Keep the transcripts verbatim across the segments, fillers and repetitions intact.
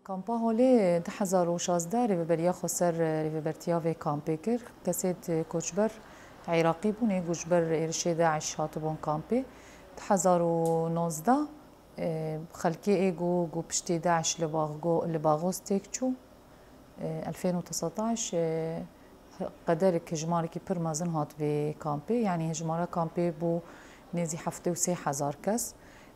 Kampa Holê du hezar û şazdeh rêveberiya xweser rêvebertiya vê kampê kir. Kesêt koçber Iraqî bûn, ê ku ji ber êrişê DAIŞ hatibûn kampê. Du hezar û nozdeh, e, xelkê ê ku, ku piştî DAIŞ li Baxgo-, li Baxoz têk çû, e, elfên û tesetaş, e, qederek hejmarekî pir mezin hat vê kampê, yanî hejmara kampê bû nêzî heftê û sê hezar kes.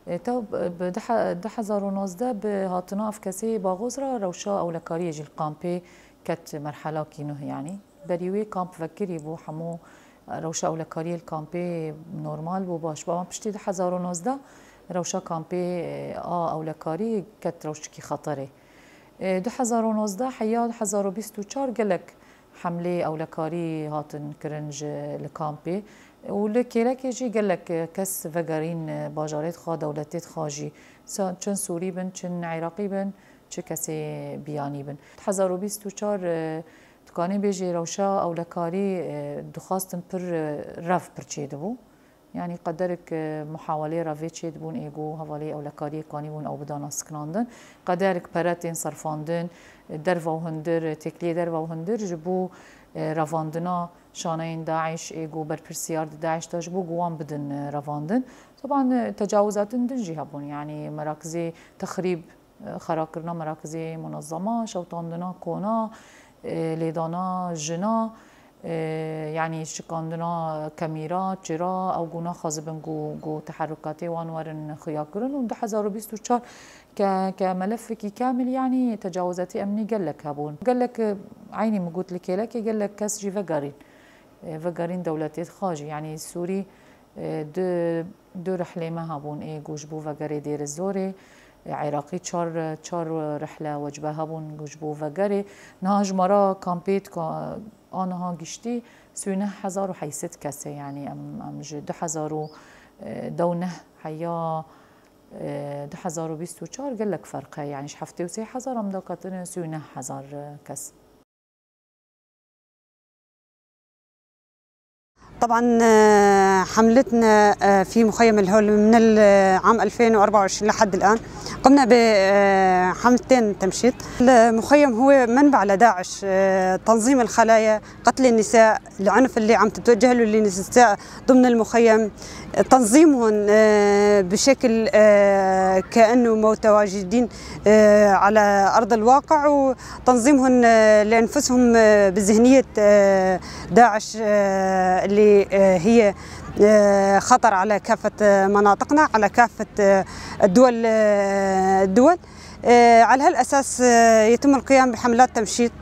E, te bi, bi du he-, du hezar û nozdeh bi hatina ev kesê Baxoz re rewşa ewlekariyê jî li kampê ket merhelakî nuh, yanî. Berî wê kamp vekirî bû, hemû rewşa ewlekariyê li kampê normal bû, baş bû. Ama piştî du hezar û nozdeh rewşa kampê, e, a ewlekarî ket rewşikî xeterê. E, du hezar û nozdeh heya du hezar û bîst û çar gelek hemlê ewlekarî hatin kirin ji, li kampê. Û li Kêlekê jî gelek kes vegerîn, e, bajarê dixa, dewletê dixa jî. Sa-, çin Sûrî bin, çin Iraqî bin, çi kesê biyanî bin. Du hezar û bîst û çar, e, dikanê bêjî rewşa ewlekarî, e, dixwastin pir, e, rev pir çêdibû. Yanî qederek, e, muhawelê revê çêdibûn, ê ku hevalê ewlekariyê kanîbûn ew bidana sikinandin. Qederek pere tên serfandin, e, derva û hundir, e, têkiliyê derva û hundir ji bo, e, revandina şaneyên DAIŞ, ê ku berpirsiyar di DAIŞ de ji bo ku wan bidin, e, revandin. Teban, e, tecawizatin din jî hebûn, yanî merakizê texrîb, e, xerakirina merakizê munezema, şewtandina kona, e, lêdana jina, e, yanî şikandina kemîra, çira, ew ku naxwazibin ku, ku teherrukatê wan werin xuyakirin û du hezar û bîst û çar ke, ke melefekî kamil, yanî tecawizetî emnî gelek hebûn. Gelek, e, eynî min got li Kêlekê gelek kes jî vegerîn. E, vegerîn dewletê dixa jî, yanî Sûrî, e, du, du rihlê me hebûn, ê ku ji bo vegerê Dêrizorê, e, Iraqî çar, çar rihle wecbe hebûn ku ji bo vegerê. Niha jimara kampê dika, a niha giştî sî û neh hezar û heyt sed kes e, yanî em, em ji du hezar û deh heya, e, du hezar û bîst û çar gelek ferq e, yanî ji heftê û sê hezar em daketine sî û neh hezar kes. طبعًا، آه، حملتنا، آه، في مخيم الهول من ال-، آه، عام ألفين وأربعة وعشرين لحد الآن. قمنا ب، آه، حملتين تمشيط. المخيم هو منبع لداعش، آه، تنظيم الخلايا، قتل النساء، العنف اللي عم تتوجه له للنساء ضمن المخيم، تنظيمهم، آه، بشكل، آه، كأنه متواجدين، آه، على أرض الواقع، وتنظيمهم، آه، لأنفسهم، آه، بذهنية، آه، داعش، آه، اللي، آه، هي، آه، خطر على كافة، آه، مناطقنا، على كافة، آه، الدول، آه، الدول. آه، على هالأساس، آه، يتم القيام بحملات تمشيط،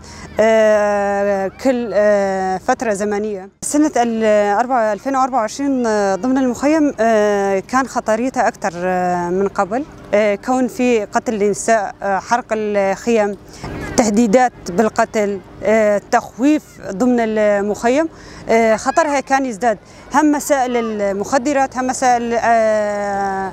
آه، كل، آه، فترة زمنية. سنة ال-، أربعة، ألفين وأربعة وعشرين، آه، ضمن المخيم، آه، كان خطريتها أكثر، آه، من قبل. آه، كون في قتل النساء، آه، حرق الخيم، تهديدات بالقتل، آه، تخويف ضمن المخيم، آه، خطرها كان يزداد. هم مسائل المخدرات، هم مسائل، آه،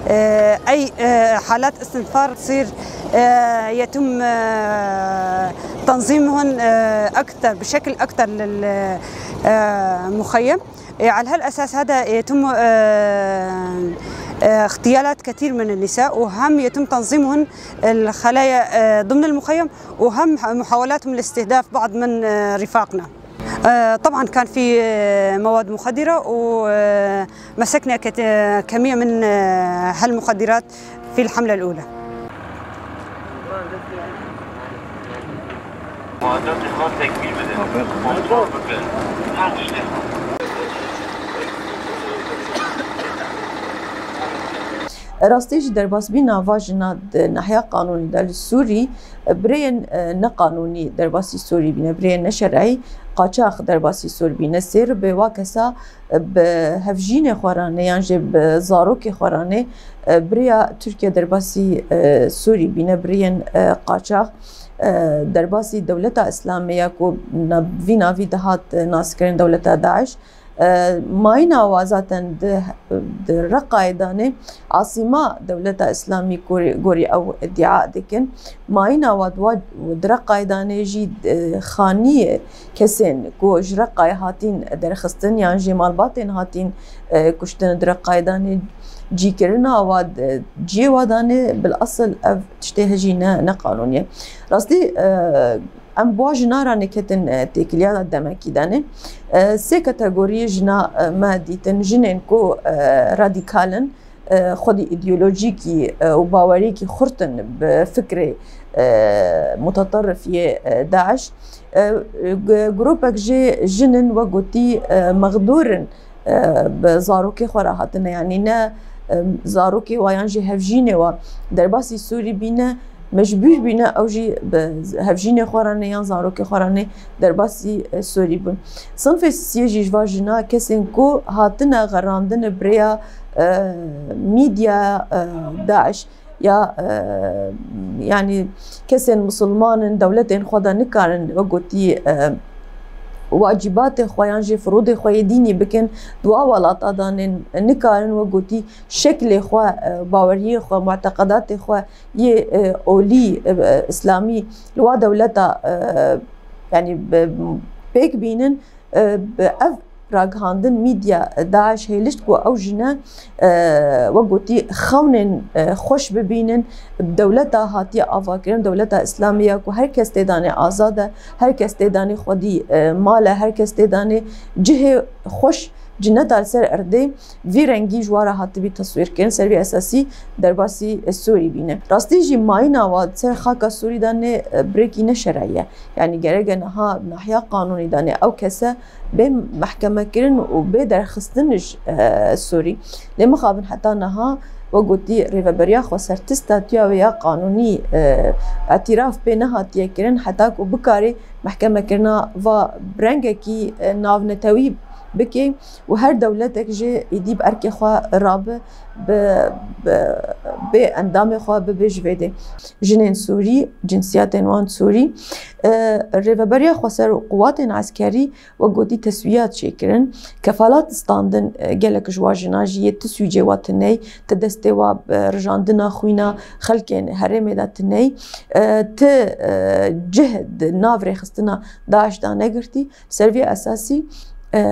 آه، أي، آه، حالات استنفار تصير، آه، يتم، آه، تنظيمهن، آه، أكثر، بشكل أكثر لل-، آه، مخيم. آه، على هالأساس هذا يتم، آه، آه، اغتيالات كثير من النساء، وهم يتم تنظيمهن الخلايا، آه، ضمن المخيم، وهم محاولاتهم لاستهداف بعض من، آه، رفاقنا. آه، طبعًا كان في، آه، مواد مخدرة، ومسكنا كت-، آه، كمية من، آه، هالمخدرات في الحملة الأولى. Rastî jî derbasbîna va jina di nahiya qanûnî de li Sûrî, birêyên, e, neqanûnî derbasî Sûrî bîne, birêyên neşer'î, qaçax derbasî Sûrî bîne. Sêr bi wa kesa, e, bi hevjînê xwe re ne yan jî bi zarokê xwe re ne, e, bi rêya Tirkiye derbasî, e, Sûrî bîne, birêyên, e, qaçax, e, derbasî Dewleta Îslamê ya ku na-, vî navî dihat, e, naskirin Dewleta DAIŞ. E, mayîna wa zaten di, di Reqayê danê, Asîma Dewleta Îslamî gorî, gorî ew îdia dikin. Mayîna wa di wa, di Reqayê danê jî, e, xaniyê kesên ku ji Reqayê hatîn derxistin yan jî malbatên hatîn, e, kuştin di Reqayê danê, cîkirina wa, ciyê wa danê, bil esil ev tiştê hejî ne, ne qanûnî ye. Rastî, e, em bi wa jina re neketin, e, têkiliya demekî danê. E, sê kategoriyê jina, e, me dîtin, jinên ku, e, radîkal in, e, xwedî îdeolojîkî, e, û baweriyekî xurt in bi fikrê, e, muteterif yê, e, DAIŞ. E, g-, grûpek jê jin in, wek gotî, e, mexdûr in, e, bi zarokê xwe re hatine, yanî ne, e, zarokê wa yan jî hevjînê wa derbasî Sûrî bîne, mecbûr bîne ew jî bi hevjînê xwe re ne yan zarokê xwe re ne derbasî, e, Sûrî bûn. Sinfê sisiyê jî ji va jina kesên ku hatine xerandin bi rêya, e, mîdya, e, DAIŞ ya, e, yanî kesên misilman in, dewletên xwe de nikarin, wek gotî, e, wacîbatê xwe yan jî firûdê xwe yê dînî bikin, di wa welata danên nikarin, wek gotî, şeklê xwe, e, baweriyê xwe, muteqedatê xwe yê, e, olî, e, îslamî li wa dewleta, e, yanî bi, pêk bînin, e, bi ev ragihandin mîdya DAIŞ hêlişt ku ew jine, e, wek gotî, xewnên, e, xweş bibînin, dewleta hatiye avakirin, dewleta îslamî ya ku her kes tê danê azad e, her kes tê danê xwedî, e, mal e, her kes tê danê cihê xweş, cineta li ser erdê vî rengî ji wa re hatibî teswîrkirin, ser vî esasî derbasî Sûrî bîne. Rastî jî mayîna wa di ser xaka Sûrî de ne, e, birekî neşereyî ye. Yanî gerek e niha nahiya qanûnî de ne ew kese bê mehkemekirin û bê derxistin ji, e, Sûrî. Lê mixabin heta niha, wek gotî, Rêveberiya Xweser ti statûya wê ya qanûnî, e, îtiraf pê nehatiye kirin, heta ku bikarê mehkemekirina va bi rengekî, e, navnetewî bike û her dewletek jî êdî bi erkê xwe rabe, bi, bi, bê endamê xwe bibe ji vê dê. Jinên Sûrî, cinsiyetên wan Sûrî, e, Rêveberiya Xweser û quwatên eskerî, wek gotî, teswiyat çêkirin. Kefalat standin, e, gelek ji wa jina jî yê ti sûcê wa tiney, ti destê wa, e, rijandina xwîna xelkên herêmê de tiney, e, ti, e, cih di nav rêxistina DAIŞ de negirtî. Ser vî esasî, e,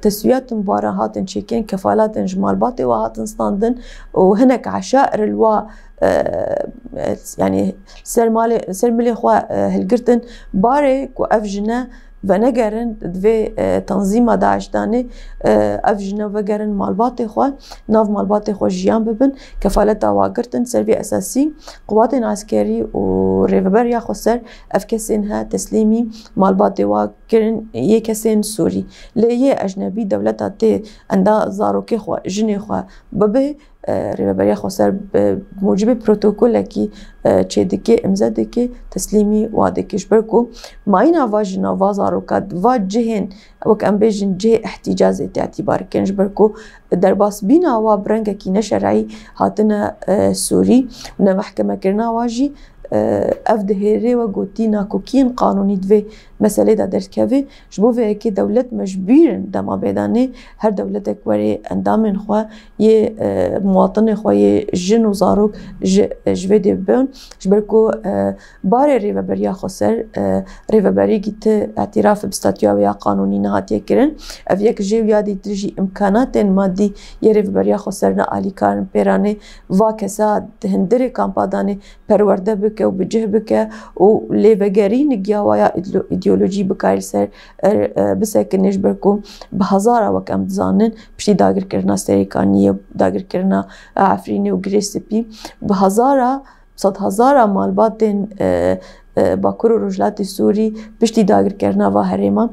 teswiyatên bi wa re hatin çêkirin, kefalatên ji malbatê wa hatin standin û hinek eşair li wa, e, e, yanî ser malê, ser milê xwe, e, hilgirtin. Barê ku ev jine venegerin di vê, e, tenzîma DAIŞ danê, e, ev jine vegerin malbatê xwe, nav malbatê xwe jiyan bibin, kefaleta wa girtin. Ser vî esasî quwatên eskerî û Rêveberiya Xweser ev kesên he teslîmî malbatê wa kirin, yê kesên Sûrî. Lê yê ecnebî dewleta tê enda zarokê xwe, jinê xwe bibe, e, Rêveberiya Xweser bi mucibê protokolekî, e, çêdike, imze dike, teslîmî wa dike. Ji ber ku mayîna va jina, va zaroka, va cihên wek em bêjin cihê îhtîcazê tê îtîbar kirin. Ji ber ku derbasbîna wa bi rengekî neşereyî hatine, e, Sûrî û nemehkemekirina wa jî, e, ev dihêrê, wek gotî, nakokiyên qanûnî di vê meselê de derdikeve. Ji bo vê yekê dewlet mecbûr in dema bêdanê her dewletek were endamên xwe yê, e, muwatinê xwe yê jin û zarok ji, ji vê dê bibin. Ji ber ku, e, barê Rêveberiya Xweser, e, rêveberî gî ti îtîraf bi statûya wê ya qanûnî nehatiye kirin. Ev yek jê û ya dîtir jî îmkanatên madî yê Rêveberiya Xweser ne alîkar in pêranê va kesa di hundirê kampa danê perwerde bike û bi cih bike û lêvegerî nigiya wa ya îdlo-, îdeolojî bikarî li ser, er, e, bisekine, ji ber ku bi hezara, wek em dizanin, piştî dagirkirina Serêkaniyê, dagirkirina, e, Efrînê û Girê Spî, bi hezara, sed hezara malbatên, e, e, Bakur û Rojhilatê Sûrî piştî dagirkirina va herêma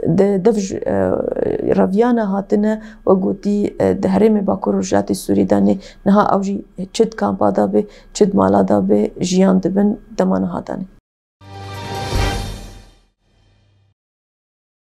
di dev ji, e, reviyana hatine, wek gotî, e, di herêmê Bakur û Rojhilatê Sûrî de ne. Niha ew jî çi di kampa de be, çi di mala de be, jiyan dibin, dema niha de ne.